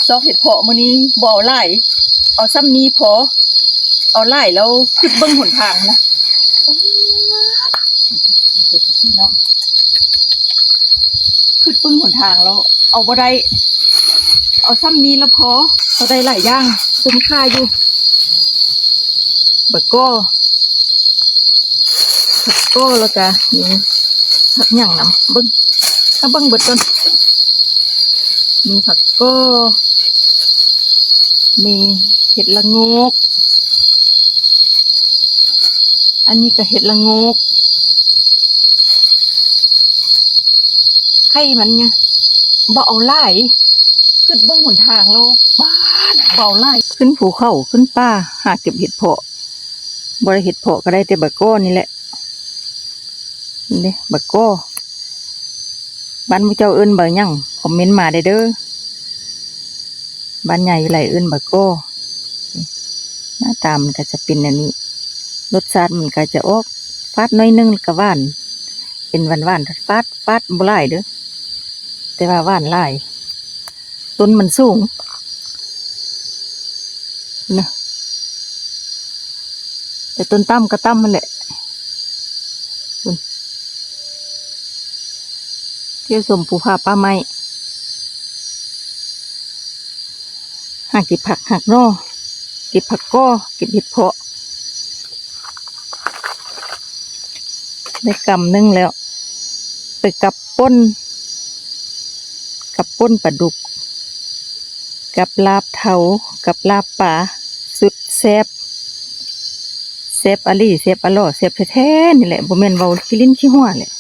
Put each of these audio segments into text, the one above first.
ຊອກເຫັດເຜາະມື້ນີ້ບໍ່ເອົາຫຼາຍ ເອົາສ່ຳນີ້ພໍ ເອົາຫຼາຍແລ້ວຄຶດເບິ່ງຫົນທາງນະ ເນາະ ຄຶດເບິ່ງຫົນທາງແລ້ວເອົາບໍ່ໄດ້ ເອົາສ່ຳນີ້ລະພໍ ເຮົາໄດ້ຫຼາຍຢ່າງ ຄຸ້ມຄ່າຢູ່ ບັກກໍ ຜັກກໍ ແລ້ວກະມີຜັກຫຍັງນຳ ເບິ່ງ ມາເບິ່ງເບິດກ່ອນ ມີຜັກກໍ ມີເຫັດລະໂງກ ອັນນີ້ກະເຫັດລະໂງກ ໄຂ່ມັນນະ ບໍ່ເອົາຫຼາຍ ຄຶດເບິ່ງຫົນທາງແລ້ວ ບາດ ບໍ່ເອົາຫຼາຍ ຂຶ້ນພູເຂົາ ຂຶ້ນປ່າ ຫາເກັບເຫັດເຜາະ ບໍ່ໄດ້ເຫັດເຜາະກະໄດ້ແຕ່ບັກກໍນີ້ແຫຼະ ນີ້ເດ້ ບັກກໍ ບ້ານໝູ່ເຈົ້າເອີ້ນບັກຫຍັງ ຄອມເມັນມາໄດ້ເດີ ບ້ານໃຫຍ່ວິໄລເອີ້ນບັກກໍ ໜ້າຕາມັນກະຈະເປັນແນວນີ້ ລົດຊາດມັນກະຈະອອກຝາດໜ້ອຍໜຶ່ງ ແລ້ວກະຫວານ ເປັນຫວານໆ ຝາດໆ ບໍ່ຫຼາຍເດີ ແຕ່ວ່າຫວານຫຼາຍ ຕົ້ນມັນສູງ ນະ ແຕ່ຕົ້ນຕ່ຳກະຕ່ຳຫັ້ນແຫຼະ ພຸ້ນ ທ່ຽວຊົມພູຜາປ່າໄມ້ ຫາເກັບຜັກຫັກໜໍ່ ເກັບຜັກກໍ ເກັບເຫັດເຜາະ ໄດ້ກຳໜຶ່ງແລ້ວ ໄປກັບປົ່ນ ກັບປົ່ນປາດຸກ ກັບລາບເທົາ ກັບລາບປາ ສຸດແຊບ ແຊບອີ່ຫຼີ ແຊບອີ່ຫຼໍ ແຊບແທ້ໆ ນີ້ແຫຼະ ບໍ່ແມ່ນເວົ້າຂີ້ຫຼິ້ນຂີ້ຫົວແຫຼະ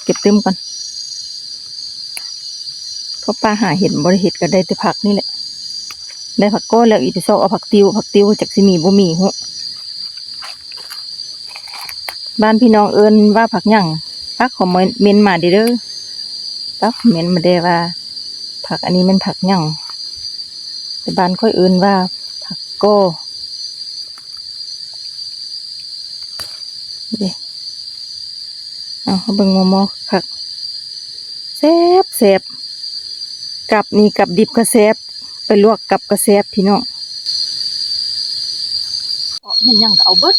ເກັບຕື່ມກ່ອນ ເພາະປ່າຫາເຫັດ ບໍ່ໄດ້ເຮັດກະໄດ້ແຕ່ຜັກນີ້ແຫຼະ ໄດ້ຜັກກໍແລ້ວ ອີ່ໄປຊອກເອົາຜັກຕິ້ວ ຜັກຕິ້ວຈັກຊິມີບໍ່ມີຫວະ ບ້ານພີ່ນ້ອງເອີ້ນວ່າຜັກຫຍັງ ຝາກຄອມເມັນມາເດີ ຝາກຄອມເມັນມາແດ່ວ່າ ຜັກອັນນີ້ແມ່ນຜັກຫຍັງ ແຕ່ບ້ານຂ້ອຍເອີ້ນວ່າຜັກກໍ ເດ້ ເອົາ ເຮົາເບິ່ງໝໍ່ໆ ຄັກໆ ແຊບໆ ກັບນີ້ກັບດິບກະແຊບ ໄປລວກກັບກະແຊບພີ່ນ້ອງ ເຫັນຫຍັງກະເອົາເບິດ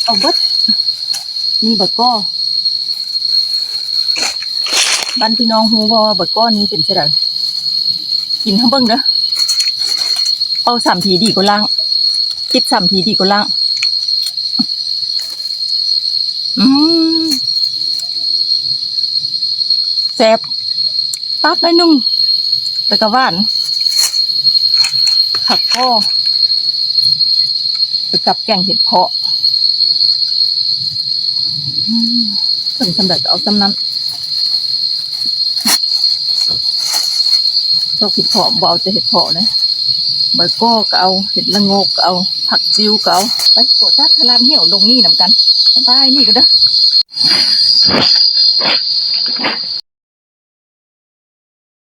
ເອົາເບິດ ມີບັກກໍ ບ້ານພີ່ນ້ອງຮູ້ບໍ່ວ່າບັກກໍນີ້ເປັນຈັ່ງໃດ ກິນໃຫ້ເບິ່ງເດີ ເປົ່າສາມທີດີກວ່າລ້າງ ຄິດສາມທີດີກວ່າລ້າງ ອືມ ແຊບ ປາດໜ້ອຍໜຶ່ງ ແຕ່ກະຫວານ ຜັກກໍ ໄປກັບແກງເຫັດເຜາະ ອືມ ເຖິງສ່ຳໃດກະເອົາສ່ຳນັ້ນ ຊອກເຫັດເຜາະ ບໍ່ເອົາແຕ່ເຫັດເຜາະເດ້ ໃບກໍກະເອົາ ເຫັດລະໂງກກະເອົາ ຜັກຕິ້ວກະເອົາ ໄປໂປດຕັດຂະລາດຫ່ຽວລົງນີ້ນຳກັນ ບາຍບາຍ ນີ້ກະເດີ.